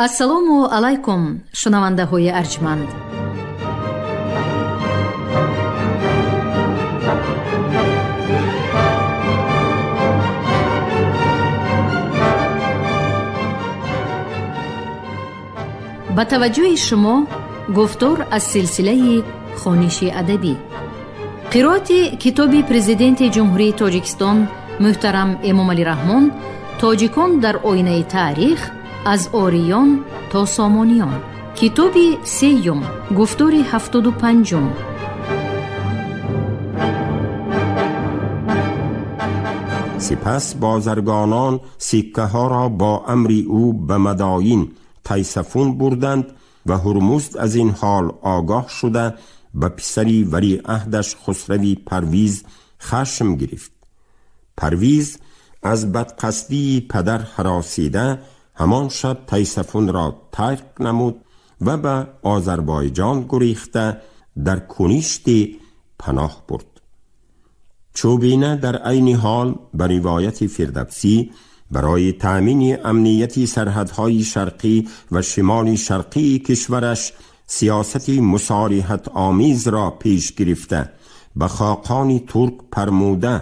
Ассалому алайкум, шунавандаҳои арҷманд. Ба таваҷҷӯҳи шумо гуфтор аз силсилаи хониши адабӣ. Қироати китоби Президенти Ҷумҳурии Тоҷикистон муҳтарам Эмомалӣ Раҳмон «Тоҷикон дар оинаи таърих: аз ориён то сомониён», китоби сеюм, гуфтори 75-ум. Сипас бозаргонон сиккаҳоро бо амри ӯ ба Мадоин Тайсафун бурданд ва Ҳурмузд аз ин ҳол огоҳ шуда, ба писари валиаҳдаш Хусрави Парвиз хашм гирифт. Парвиз аз бадқасдии падар ҳаросида, ҳамон шаб Тайсафунро тарк намуд ва ба Озарбойҷон гурехта, дар Куништи паноҳ бурд. Чӯбина дар айни ҳол, ба ривояти Фирдавсӣ, барои таъмини амнияти сарҳадҳои шарқӣ ва шимоли шарқии кишвараш сиёсати мусориҳатомезро пеш гирифта, ба хоқони турк Пармуда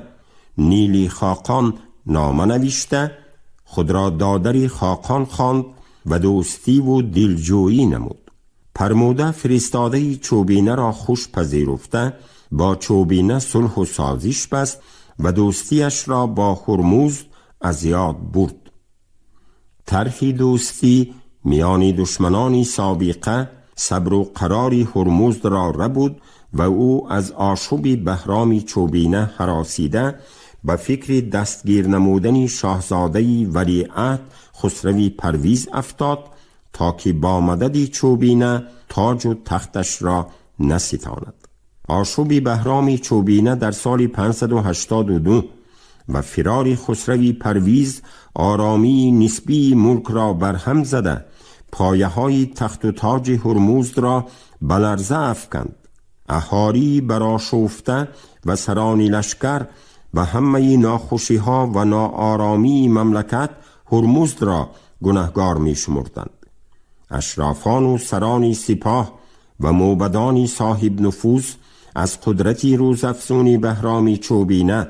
Нили Хоқон нома навишта, худро додари хоқон хонд ва дӯстиву дилҷӯӣ намуд. Пармуда фиристодаи Чӯбинаро хуш пазируфта, бо Чӯбина сулҳу созиш баст ва дӯстиашро бо Ҳурмузд аз ёд бурд. Тарҳи дӯстӣ миёни душманони собиқа сабру қарори Ҳурмуздро рабуд ва ӯ аз ошӯби Баҳроми Чӯбина ҳаросида, ба фикри дастгир намудани шоҳзодаи валиаҳд Хусрави Парвиз афтод, то ки бо мадади Чӯбина тоҷу тахташро наситонад. Ошӯби Баҳроми Чӯбина дар соли 582 ва фирори Хусрави Парвиз оромии нисбии мулкро барҳам зада, пояҳои тахту тоҷи Ҳурмуздро ба ларза афканд. Аҳолии барошӯфта ва сарони лашкар ба ҳамаи нохушиҳо ва нооромии мамлакат Ҳурмуздро гунаҳгор мешумурданд. Ашрофону сарони сипоҳ ва мӯбадони соҳибнуфуз аз қудрати рӯзафзуни Баҳроми Чӯбина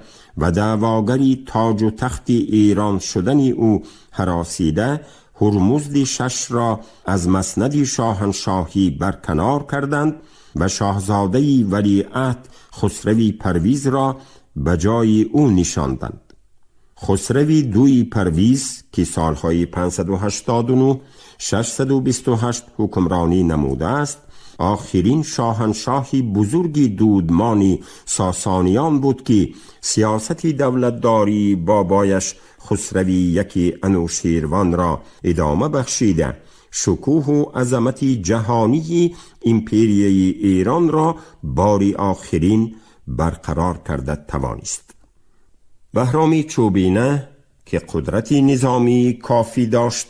ва даъвогари тоҷу тахти Эрон шудани ӯ ҳаросида, Ҳурмузди шашро аз маснади шоҳаншоҳӣ барканор карданд ва шоҳзодаи валиаҳд Хусрави Парвизро ба ҷои ӯ нишонданд. Хусрави дуи Парвиз, ки солҳои 589 628 ҳукмронӣ намудааст, охирин шоҳаншоҳи бузурги дудмони Сосониён буд, ки сиёсати давлатдории бобояш Хусрави яки Анӯшервонро идома бахшида, шукӯҳу азамати ҷаҳонии империяи Эронро бори охирин барқарор карда тавонист. Баҳроми Чӯбина, ки қудрати низомии кофӣ дошт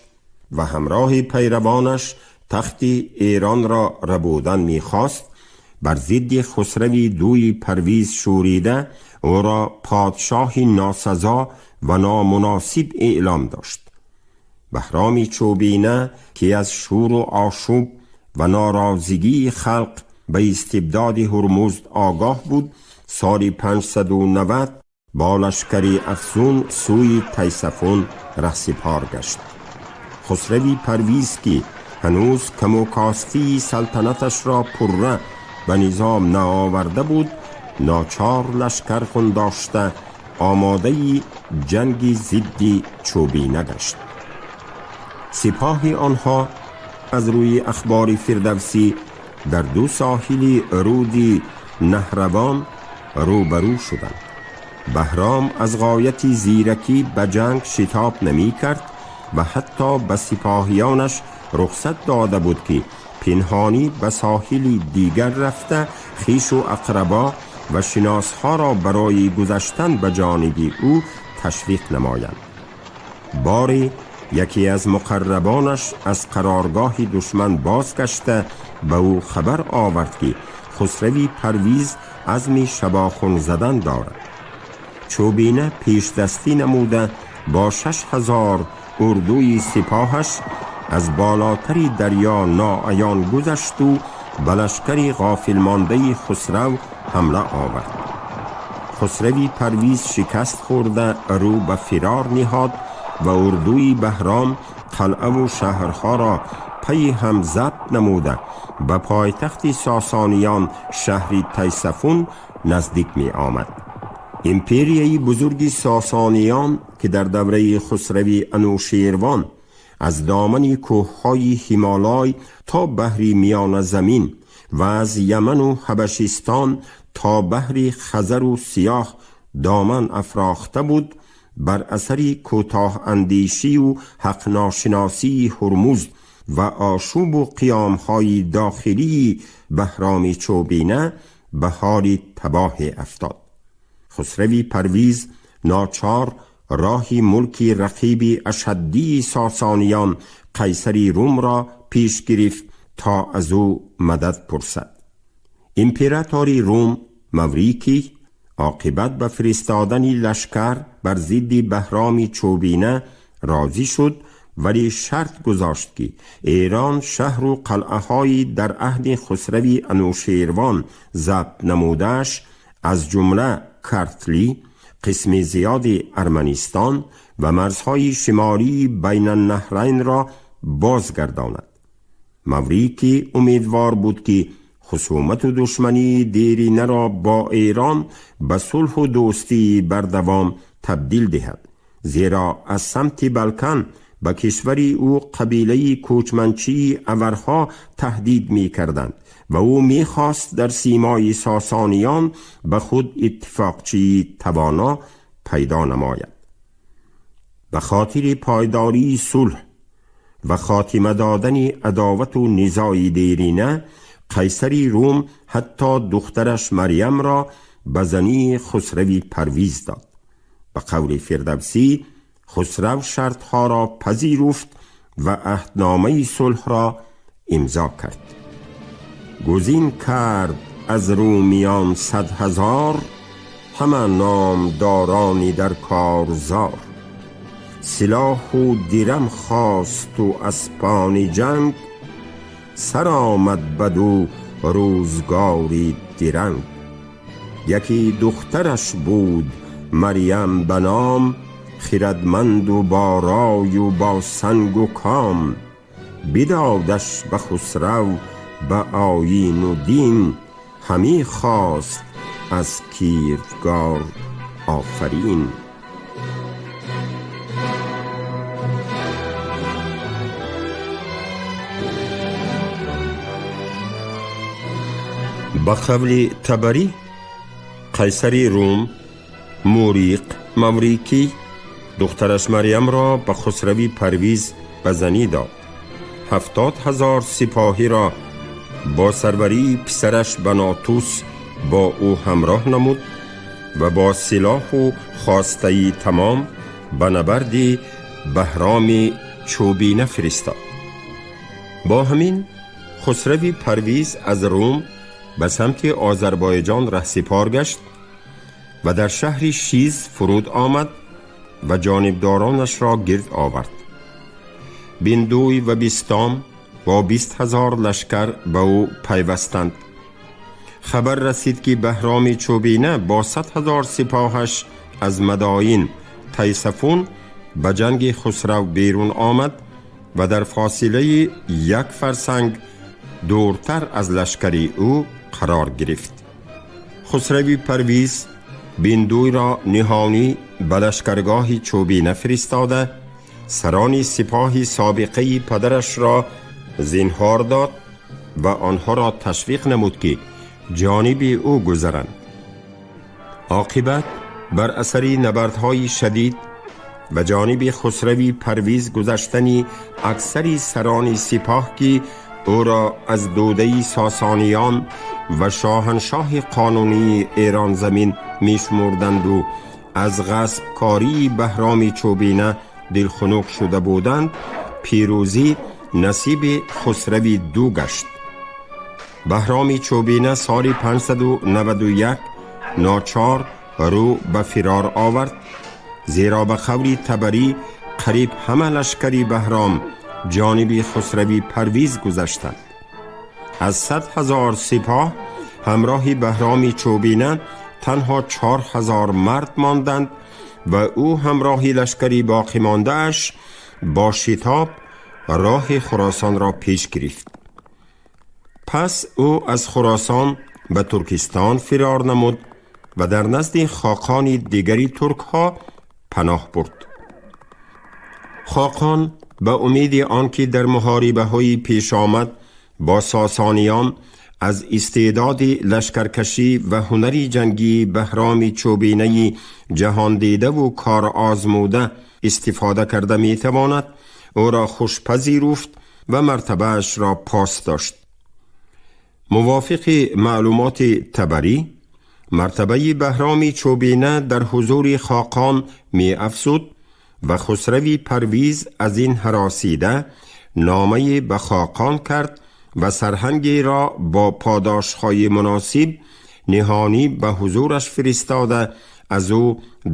ва ҳамроҳи пайравонаш тахти Эронро рабудан мехост, бар зидди Хусрави дуи Парвиз шӯрида, ӯро подшоҳи носазо ва номуносиб эълом дошт. Баҳроми Чӯбина, ки аз шӯру ошӯб ва норозигии халқ ба истибдоди Ҳурмузд огоҳ буд, соли 590 бо лашкари афзун сӯи Тайсафун раҳсипор гашт. Хусрави Парвиз, ки ҳанӯз каму костии салтанаташро пурра ба низом наоварда буд, ночор лашкар хундошта, омодаи ҷанги зидди Чӯбина гашт. Сипоҳи онҳо, аз рӯи ахбори Фирдавсӣ, дар ду соҳили руди Наҳравон рӯбарӯ шуданд. Баҳром аз ғояти зиракӣ ба ҷанг шитоб намекард ва ҳатто ба сипоҳиёнаш рухсат дода буд, ки пинҳонӣ ба соҳили дигар рафта, хишу ақрабо ва шиносҳоро барои гузаштан ба ҷониби ӯ ташвиқ намоянд. Боре яке аз муқаррабонаш аз қароргоҳи душман бозгашта, ба ӯ хабар овард, ки Хусрави Парвиз азми шабохун задан дорад. Чӯбина пешдастӣ намуда, бо 6000 урдуи сипоҳаш از بالاتر دریا ناعیان گذشت و به لشکر غافل خسرو حمله آورد. خسروی پرویز شکست خورده رو به فرار نهاد و اردوی بهرام قلعه و شهرها را پی هم ضبط نموده به پایتخت ساسانیان شهر تیسفون نزدیک می آمد. امپریای بزرگ ساسانیان که در دوره خسروی انوشیروان از دامن کوههای هیمالای تا بحر میان زمین و از یمن و حبشستان تا بحر خزر و سیاه دامن افراخته بود، بر اثر کوتاه اندیشی و حق ناشناسی هرمزد و آشوب و قیامهای داخلی بهرام چوبینه به حال تباه افتاد. خسروی پرویز ناچار راهی ملک رقیب اشدی ساسانیان قیصری روم را پیش گرفت تا از او مدد پرسد. امپراتوری روم موریکی عاقبت به فرستادن لشکر بر ضد بهرام چوبینه راضی شد، ولی شرط گذاشت که ایران شهر و قلعه های در عهد خسروی انوشیروان ضبط نمودش، از جمله کرتلی، قسم زیاد ارمنستان و مرزهای شمالی بین النهرین را بازگرداند. موریکی امیدوار بود که خصومت و دشمنی دیرینه را با ایران به صلح و دوستی بردوام تبدیل دهد، زیرا از سمت بلکن به کشور او قبیله کوچمنچی اورها تهدید می کردند و او می خواست در سیمای ساسانیان به خود اتفاقچی توانا پیدا نماید. به خاطر پایداری صلح و خاتمه دادن عداوت و نزاع دیرینه، قیصری روم حتی دخترش مریم را به زنی خسروی پرویز داد. به قول فردوسی خسرو شرطها را پذیرفت و عهدنامه صلح را امضا کرد. گزین کرد از رومیان 100,000، همه نامدارانی در کارزار. سلاح و درم خواست و اسپان جنگ، سر آمد بدو روزگاری درنگ. یکی دخترش بود مریم بنام، خردمند و با رای و با سنگ و کام. بدادش به خسرو به آیین و دین، همی خواست از کیردگار آفرین. ба қавли Табарӣ, қайсари Рум Муриқ Маврикӣ духтараш Марьямро ба Хусрави Парвиз ба занӣ дод. 70,000 сипоҳиро бо сарварии писараш Банатус бо ӯ ҳамроҳ намуд ва бо силоҳу хостаи тамом ба набарди Баҳроми Чӯбина фиристод. Бо ҳамин Хусрави Парвиз аз Рум ба самти Озарбойҷон раҳсипор гашт ва дар шаҳри Шиз фуруд омад ва ҷонибдоронашро гирд овард. Биндуй ва Бистом бо 20,000 лашкар ба ӯ пайвастанд. Хабар расид, ки Баҳроми Чӯбина бо 100,000 сипоҳаш аз Мадоин Тайсафун ба ҷанги Хусрав берун омад ва дар фосилаи як фарсанг дуртар аз лашкари ӯ қарор гирифт. Хусрави Парвиз Биндуйро ниҳонӣ ба лашкаргоҳи Чӯбина фиристода, сарони сипоҳи собиқаи падарашро зинҳор дод ва онҳоро ташвиқ намуд, ки ҷониби ӯ гузаранд. Оқибат бар асари набардҳои шадид ба ҷониби Хусрави Парвиз гузаштани аксари сарони сипоҳ, ки ӯро аз дудаи сосониён ва шоҳаншоҳи қонунии Эронзамин мешумурданду аз ғасбкории Баҳроми Чӯбина дилхунук шуда буданд, пирӯзӣ насиби Хусрави Ду гашт. Баҳроми Чӯбина соли 591 ночор рӯ ба фирор овард, зеро ба қавли Табарӣ қариб ҳама лашкари Баҳром ҷониби Хусрави Парвиз гузаштанд. Аз 100 000 сипоҳ ҳамроҳи Баҳроми Чӯбина танҳо 4000 мард монданд ва ӯ ҳамроҳи лашкари боқимондааш бо шитоб роҳи Хуросонро пеш гирифт. Пас ӯ аз Хуросон ба Туркистон фирор намуд ва дар назди хоқони дигари туркҳо паноҳ бурд. Хоқон ба умеди он ки дар муҳорибаҳои пешомад бо сосониён аз истеъдоди лашкаркашӣ ва ҳунари ҷангии Баҳроми Чӯбинаи ҷаҳондидаву корозмуда истифода карда метавонад, ӯро хушпазируфт ва мартабаашро пос дошт. Мувофиқи маълумоти Табарӣ, мартабаи Баҳроми Чӯбина дар ҳузури хоқон меафзуд ва Хусрави Парвиз аз ин ҳаросида номае ба хоқон кард ва сарҳангеро бо подошҳои муносиб ниҳонӣ ба ҳузураш фиристода, аз ӯ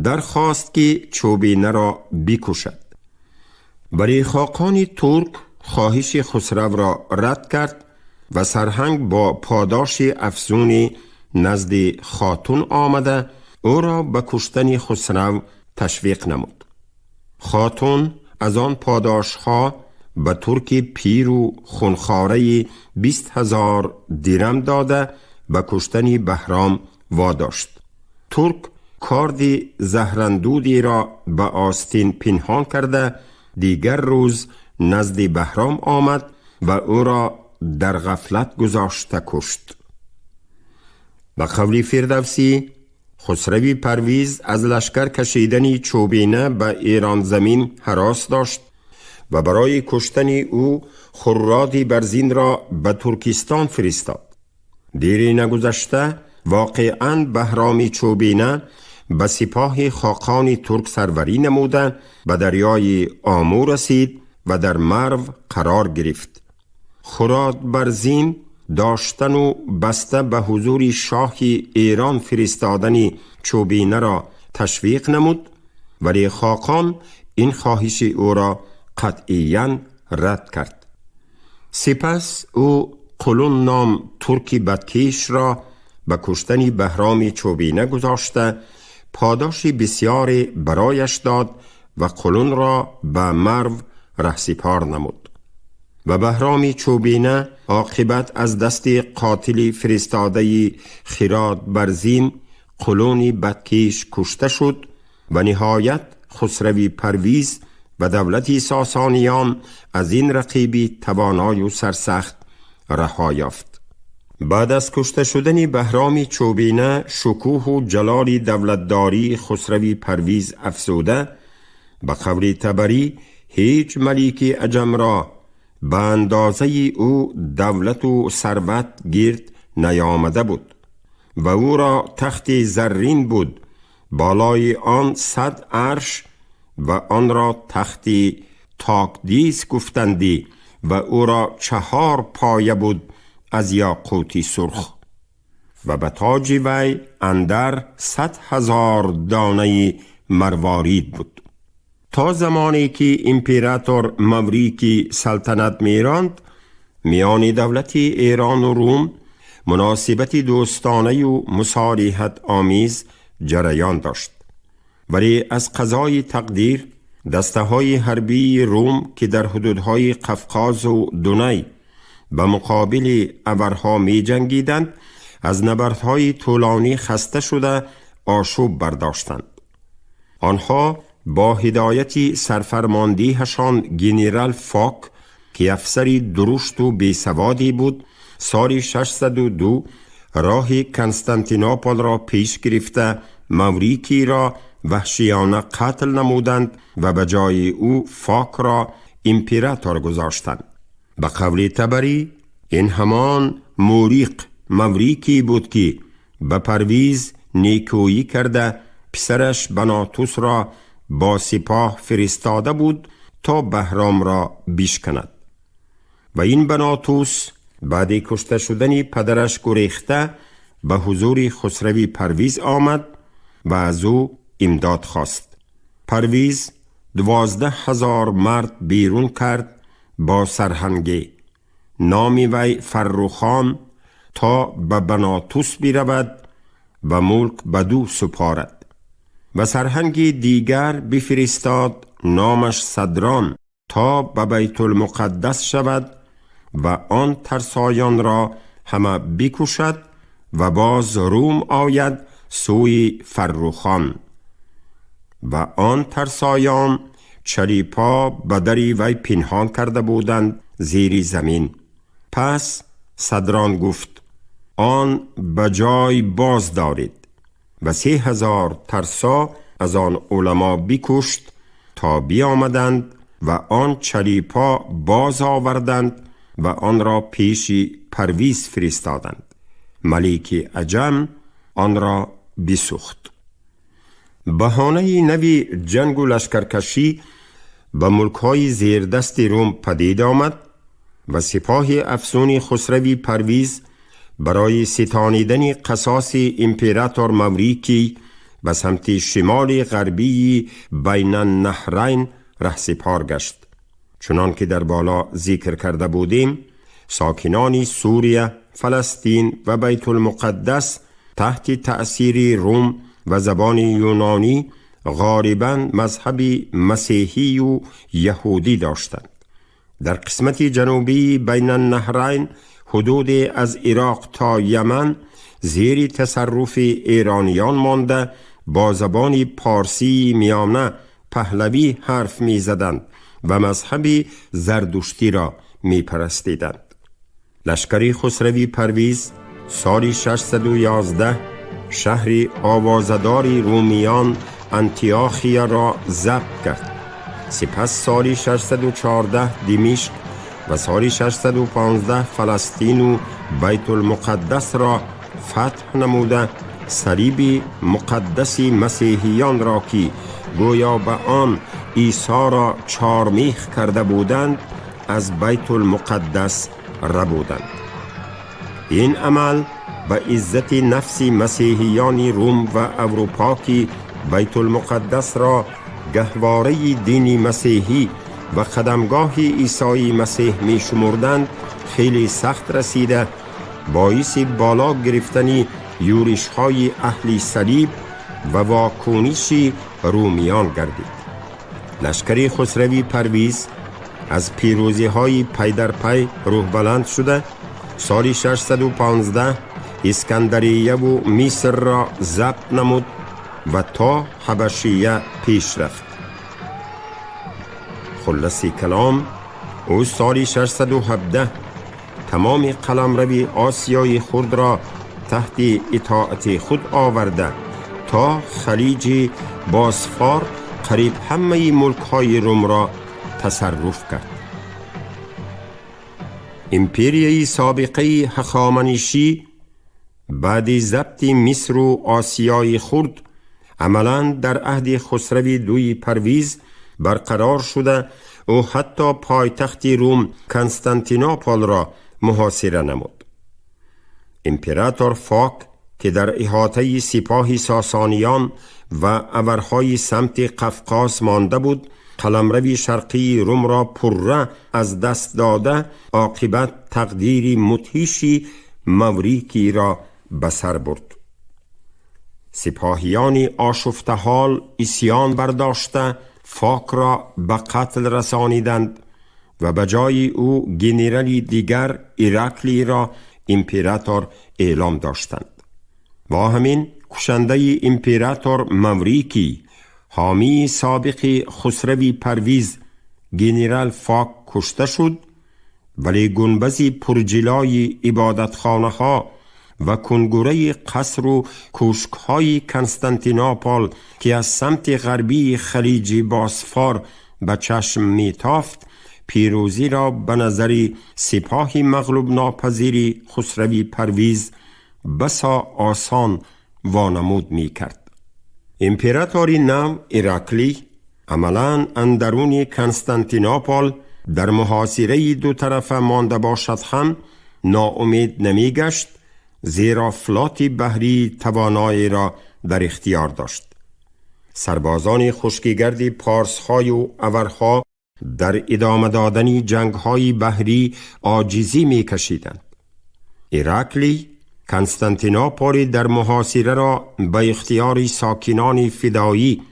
дархост ки Чӯбинаро бикушад. Вале хоқони турк хоҳиши Хусравро рад кард ва сарҳанг бо подоши афзуни назди хотун омада, ӯро ба куштани Хусрав ташвиқ намуд. Хотун аз он подошҳо ба турки пиру хунхораи 20 000 дирам дода, ба куштани Баҳром водошт. Турк корди заҳрандудиро ба остин пинҳон карда, дигар рӯз назди Баҳром омад ва ӯро дар ғафлат гузошта кушт. Ба қавли Фирдавсӣ, Хусрави Парвиз аз лашкар кашидани Чӯбина ба Эронзамин ҳарос дошт ва барои куштани ӯ Хурроди Барзинро ба Туркистон фиристод. Дере нагузашта воқеан Баҳроми Чӯбина ба сипоҳи хоқони турк сарварӣ намуда, ба дарёи Омӯ расид ва дар Марв қарор гирифт. Хурод Барзин доштану баста ба ҳузури шоҳи Эрон фиристодани Чӯбинаро ташвиқ намуд, вале хоқон ин хоҳиши ӯро қатъиян рад кард. Сипас ӯ Қулун ном турки бадкишро ба куштани Баҳроми Чӯбина гузошта, подоши бисёре барояш дод ва Қулунро ба Марв раҳсипор намуд. Ва Баҳроми Чӯбина оқибат аз дасти қотили фиристодаи Хирод Барзин, Қулуни бадкиш, кушта шуд ва ниҳоят Хусрави Парвиз ва давлати Сосониён аз ин рақиби тавоною сарсахт раҳо ёфт. Баъд аз кушта шудани Баҳроми Чӯбина, шукӯҳу ҷалоли давлатдории Хусрави Парвиз афзуда, ба қавли Табарӣ, ҳеҷ малики аҷамро ба андозаи ӯ давлату сарват гирд наёмада буд ва ӯро тахти заррин буд, болои он 100 арш ва онро тахти токдис гуфтандӣ ва ӯро чаҳор поя буд аз ёқути сурх ва ба тоҷи вай андар 100 000 донаи марворид буд. То замоне ки император Маврики салтанат меронд, миёни давлати Эрону Рум муносибати дӯстонаю мусолиҳат омез ҷараён дошт. Вале аз қазои тақдир дастаҳои ҳарбии Рум, ки дар ҳудудҳои Қафқозу Дунай ба муқобили аварҳо меҷангиданд, аз набардҳои тӯлонӣ хаста шуда, ошӯб бардоштанд. Онҳо бо ҳидояти сарфармондиҳашон генерал Фок, ки афсари дурушту бесаводӣ буд, соли 602 роҳи Константинополро пеш гирифта, Маврикиро ваҳшиёна қатл намуданд ва ба ҷои ӯ Фокро император гузоштанд. Ба қавли Табарӣ, ин ҳамон Муриқ Маврикӣ буд, ки ба Парвиз некӯӣ карда, писараш Банатусро бо сипоҳ фиристода буд, то Баҳромро бишканад. Ва ин Банатус баъди кушта шудани падараш гурехта ба ҳузури Хусрави Парвиз омад ва аз ӯ имдод хост. Парвиз 12 000 мард берун кард. با سرهنگی نامی وی فرخان تا به بناتوس برود و ملک بدو سپارد. و سرهنگی دیگر بفرستاد نامش صدران تا به بیت المقدس شود و آن ترسایان را همه بکشد و باز روم آید سوی فرخان. و آن ترسایان چلیپا به دری وی پنهان کرده بودند زیر زمین. پس صدران گفت آن به جای باز دارید. و 3000 ترسا از آن علما بکشت تا بیامدند و آن چلیپا باز آوردند و آن را پیش پرویز فرستادند. ملک عجم آن را بسوخت. بهانه نوی جنگ و لشکرکشی به ملک‌های زیردست روم پدید آمد و سپاه افزون خسروی پرویز برای ستانیدن قصاص امپراتور موریکی به سمت شمال غربی بین النهرین رهسپار گشت. چنان که در بالا ذکر کرده بودیم، ساکنان سوریه، فلسطین و بیت المقدس تحت تأثیر روم و زبان یونانی غالباً مذهب مسیحی و یهودی داشتند. در قسمت جنوبی بین النهرین حدود از عراق تا یمن زیر تصرف ایرانیان مانده با زبان پارسی میانه پهلوی حرف می زدند و مذهب زردشتی را می پرستیدند. لشکری خسروی پرویز سال 611 شهر آوازدار رومیان انتیاخیا را ضبط کرد. سپس سال 614 دمشق و سال 615 فلسطین و بیت المقدس را فتح نموده صلیب مقدس مسیحیان را که گویا به آن عیسی را چارمیخ کرده بودند از بیت المقدس ربودند. این عمل به عزت نفس مسیحیان روم و اروپا که بیت المقدس را گهواره دین مسیحی و قدمگاه عیسی مسیح می شمردند خیلی سخت رسیده باعث بالا گرفتن یورش های اهل صلیب و واکنش رومیان گردید. لشکر خسروی پرویز از پیروزی های پی در پی روح بلند شده سال 615 اسکندریه و مصر را ضبط نمود و تا حبشیه پیش رفت. خلاص کلام او سال 617 تمام قلمرو آسیای خرد را تحت اطاعت خود آورده تا خلیج باسفار قریب همه ملک های روم را تصرف کرد. امپریای سابقه هخامنشی بعد ضبط مصر و آسیای خرد عملاً در عهد خسروی دوی پرویز برقرار شده او حتی پایتخت روم کنستانتینوپل را محاصره نمود. امپراتور فاک که در احاطه سپاه ساسانیان و اورهای سمت قفقاز مانده بود قلمرو شرقی روم را پره از دست داده عاقبت تقدیر مدهشی موریکی را به سر برد. سپاهیان آشفته حال عصیان برداشته فاک را به قتل رسانیدند و به جای او گنرال دیگر ایراکلی را امپراتور اعلام داشتند. با همین کشنده امپراتور موریکی حامی سابق خسروی پرویز گنرال فاک کشته شد، ولی گنبز پرجلای عبادتخانه ها و کنگوره قصر و کوشک های کنستانتینوپل که از سمت غربی خلیج باسفار به چشم میتافت پیروزی را به نظر سپاه مغلوب ناپذیر خسروی پرویز بسا آسان وانمود می کرد. امپراتوری نو ایراکلی عملا اندرون کنستانتینوپل در محاصره دو طرفه مانده باشد هم ناامید نمی گشت، زیرا فلات بحری توانایی را در اختیار داشت. سربازان خشکیگرد پارس‌های و اورها در ادامه دادن جنگ‌های بحری عاجزی می‌کشیدند. ایراکلی کنستانتینوپول در محاصره را به اختیار ساکنان فدایی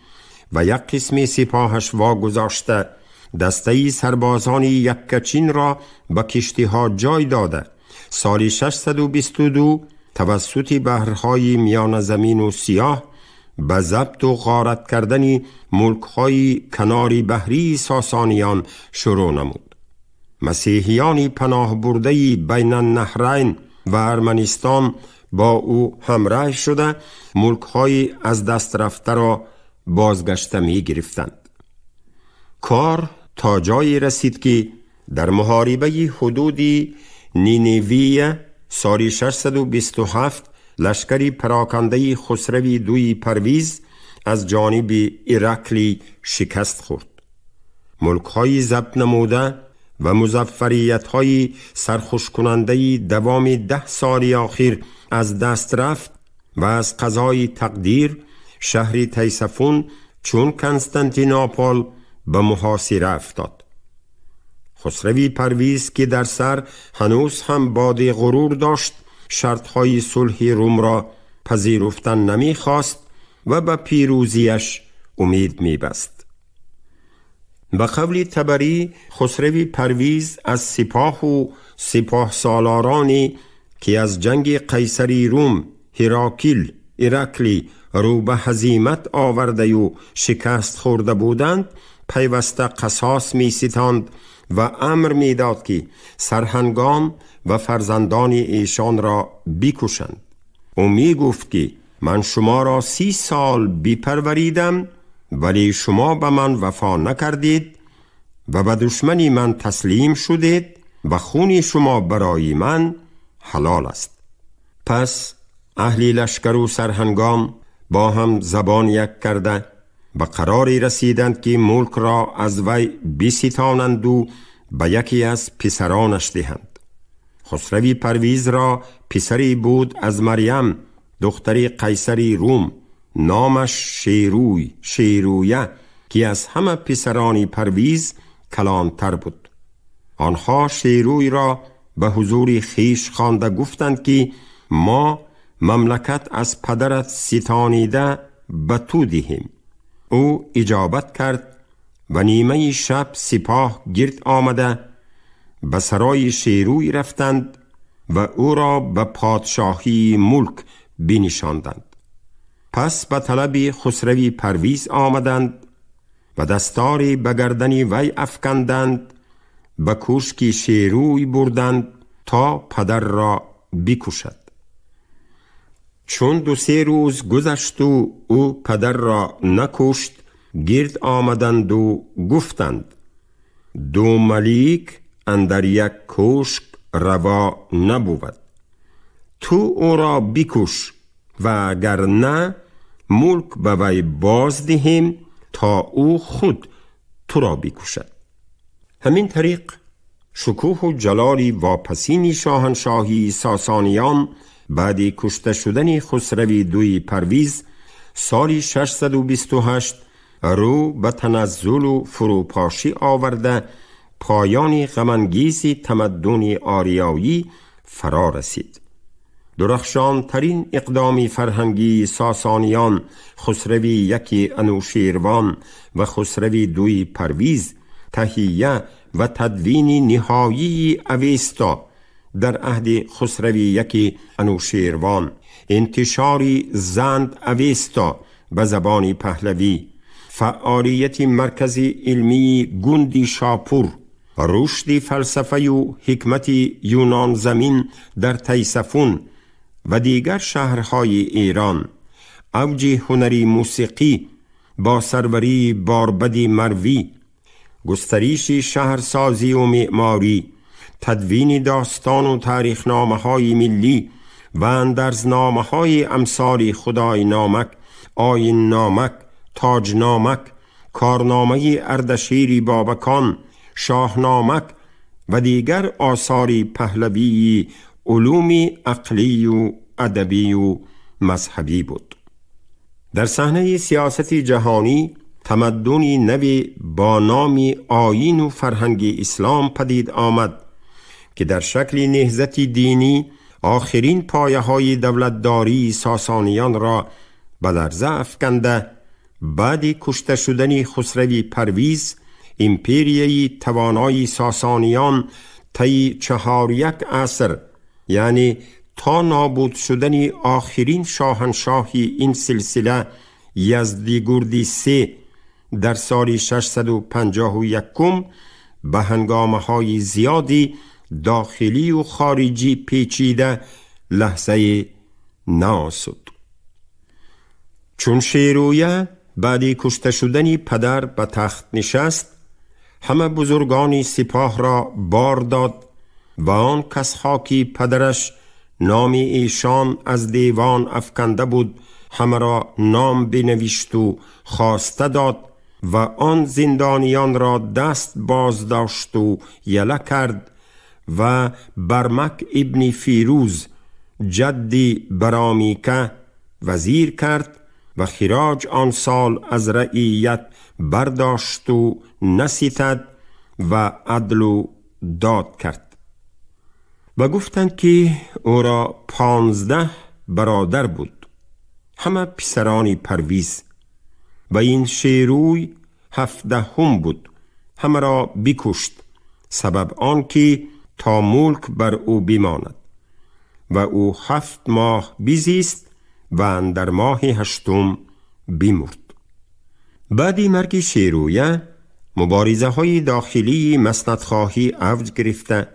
و یک قسم سپاهش واگذاشته، دسته سربازان یکچین را به کشتی‌ها جای داده سال 622 توسط بحرهای میان زمین و سیاه به ضبط و غارت کردن ملک‌های کناری بحری ساسانیان شروع نمود. مسیحیان پناه برده بین النهرین و ارمنستان با او همراه شده ملک‌های از دست رفته را بازگشته می گرفتند. کار تا جایی رسید که در محاربه حدود نینویه سال 627 لشکری پراکنده خسروی دوی پرویز از جانب ایراکلی شکست خورد. ملک‌های ضبط نموده و مظفریت‌های سرخوش کننده دوام 10 سال آخر از دست رفت و از قضای تقدیر شهر تیسفون چون کنستانتینوپل به محاصره افتاد. خسروی پرویز که در سر هنوز هم باد غرور داشت، شرطهای صلح روم را پذیرفتن نمیخواست و به پیروزیش امید میبست. به قول طبری، خسروی پرویز از سپاه و سپاه سالارانی که از جنگ قیصری روم هراکیل ایراکلی رو به هزیمت آورده و شکست خورده بودند، پیوسته قصاص می ستاند و امر می داد که سرهنگان و فرزندان ایشان را بکشند. او می گفت که من شما را 30 سال بپروریدم، ولی شما به من وفا نکردید و به دشمنی من تسلیم شدید و خون شما برای من حلال است. پس اهل لشکر و سرهنگام با هم زبان یک کرده به قراری رسیدند که ملک را از وی بستانند و به یکی از پسرانش دهند. خسروی پرویز را پسری بود از مریم دختر قیصر روم، نامش شیرویه که از همه پسران پرویز کلانتر بود. آنها شیروی را به حضور خیش خوانده گفتند که ما مملکت از پدرت ستانیده به تو دهیم. او اجابت کرد و نیمه شب سپاه گرد آمده به سرای شیروی رفتند و او را به پادشاهی ملک بنشاندند. پس به طلب خسروی پرویز آمدند و دستاری به گردن وی افکندند، به کوشک شیروی بردند تا پدر را بکشد. چون 2-3 روز گذشت و او پدر را نکشت، گرد آمدند و گفتند دو ملیک اندر یک کوشک روا نبود، تو او را بکش و اگر نه ملک به وی باز دهیم تا او خود تو را بکشد. همین طریق شکوه و جلال واپسین شاهنشاهی ساسانیان بعد کشته شدن خسروی دوی پرویز سال 628 رو به تنزل و فروپاشی آورده، پایان غم‌انگیز تمدن آریایی فرا رسید. درخشان ترین اقدام فرهنگی ساسانیان خسروی یکی انوشیروان و خسروی دوی پرویز، تهیه و تدوین نهایی اوستا در عهد خسروی یکی انوشیروان، انتشار زند اوستا به زبان پهلوی، فعالیت مرکز علمی گوندی شاپور، رشد فلسفه و حکمت یونان زمین در تیسفون و دیگر شهرهای ایران، اوج هنری موسیقی با سروری باربد مروی، گستریش شهرسازی و معماری، تدوین داستان و تاریخنامه‌های ملی و اندرزنامه‌های امثال خدای نامک، آیین نامک، تاج نامک، کارنامه اردشیر بابکان، شاهنامک و دیگر آثار پهلوی علوم عقلی و ادبی و مذهبی بود. در صحنه سیاست جهانی تمدنی نوی با نام آیین و فرهنگ اسلام پدید آمد که در شکل نهضت دینی آخرین پایه های دولتداری ساسانیان را به لرزه افکنده، بعد کشته شدن خسروی پرویز امپریای توانای ساسانیان طی 41 عصر، یعنی تا نابود شدن آخرین شاهنشاهی این سلسله یزدیگردی سه در سال 651 به هنگامه های زیادی داخلی و خارجی پیچیده لحظه ناسد. چون شیرویه بعد کشته شدن پدر به تخت نشست، همه بزرگانی سپاه را بار داد و آن کس خاکی پدرش نام ایشان از دیوان افکنده بود همه را نام بنوشت و خواسته داد و آن زندانیان را دست باز داشت و یله کرد و برمک ابن فیروز جدی برامیکه وزیر کرد و خراج آن سال از رعیت برداشت و نستد و عدل و داد کرد. و گفتند که او را 15 برادر بود، همه پسران پرویز، و این شیروی 17 بود، همه را بکشت، سبب آن که تا ملک بر او بماند. و او 7 ماه بزیست و اندر ماه 8 بمرد. بعد مرگ شیرویه مبارزه های داخلی مسندخواهی اوج گرفته،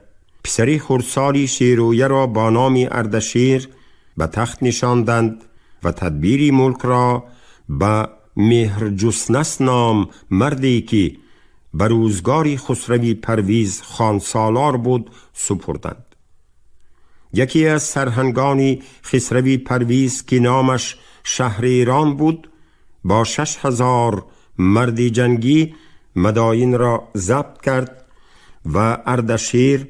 پسر خردسال شیرویه را با نام اردشیر به تخت نشاندند و تدبیر ملک را به مهرجسنس نام مردی که به روزگاری خسروی پرویز خانسالار بود سپردند. یکی از سرهنگان خسروی پرویز که نامش شهر ایران بود با 6000 مرد جنگی مداین را ضبط کرد و اردشیر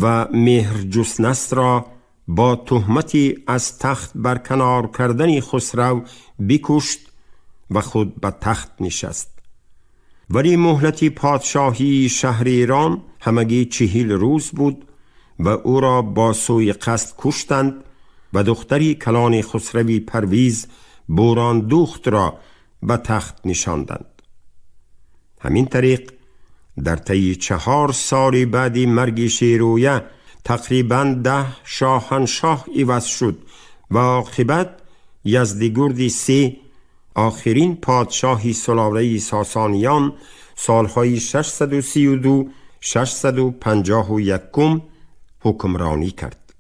و مهرجسنس را با تهمتی از تخت برکنار کردن خسرو بکشت و خود به تخت نشست. ولی مهلت پادشاهی شهر ایران همگی 40 روز بود و او را با سوی قصد کشتند و دختری کلان خسروی پرویز بوران دوخت را به تخت نشاندند. همین طریق در طی 4 سال بعد مرگ شیرویه تقریباً 10 شاهنشاه عوض شد و عاقبت یزدیگرد سه آخرین پادشاهی سلاله ساسانیان سالهای 632 651 حکمرانی کرد.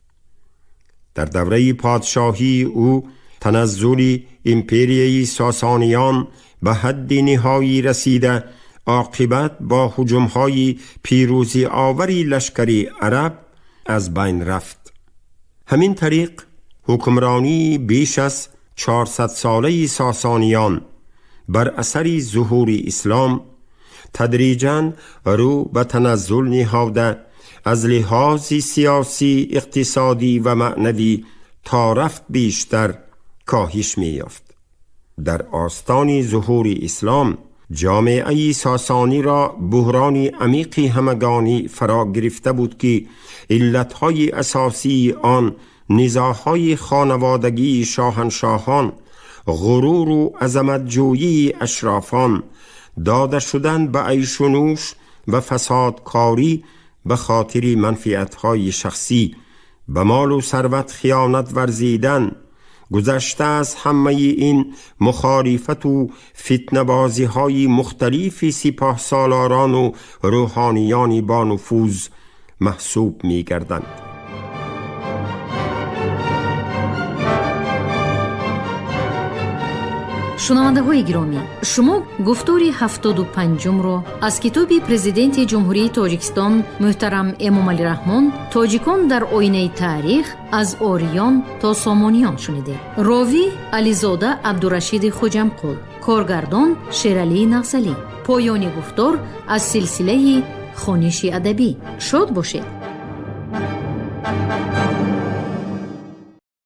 در دوره پادشاهی او تنزل امپریای ساسانیان به حد نهایی رسیده، عاقبت با هجوم‌های پیروزی آوری لشکری عرب از بین رفت. همین طریق حکمرانی بیش از 400 ساله ساسانیان بر اثر ظهور اسلام تدریجاً رو به تنزل نهاده، از لحاظ سیاسی، اقتصادی و معنوی تا رفت بیشتر کاهش می‌یافت. در آستان ظهور اسلام جامعه ساسانی را بحران عمیق همگانی فرا گرفته بود که علتهای اساسی آن نزاعهای خانوادگی شاهنشاهان، غرور و عظمتجویی اشرافان، داده شدن به عیش و نوش و فسادکاری به خاطر منفعتهای شخصی، به مال و ثروت خیانت ورزیدن، گذشته از همه این مخالفت و فتنه های مختلف سپاه سالاران و روحانیان با نفوذ محسوب می گردند. Шунавандаҳои гиромӣ, шумо гуфтори 75-умро аз китоби президенти Ҷумҳурии Тоҷикистон муҳтарам Эмомалӣ Раҳмон «Тоҷикон дар оинаи таърих аз ориён то сомониён» шунидед. Ровӣ Ализода Абдурашиди Хуҷамқул, коргардон Шералии Нағзалӣ. Поёни гуфтор аз силсилаи хониши адабӣ. Шод бошед.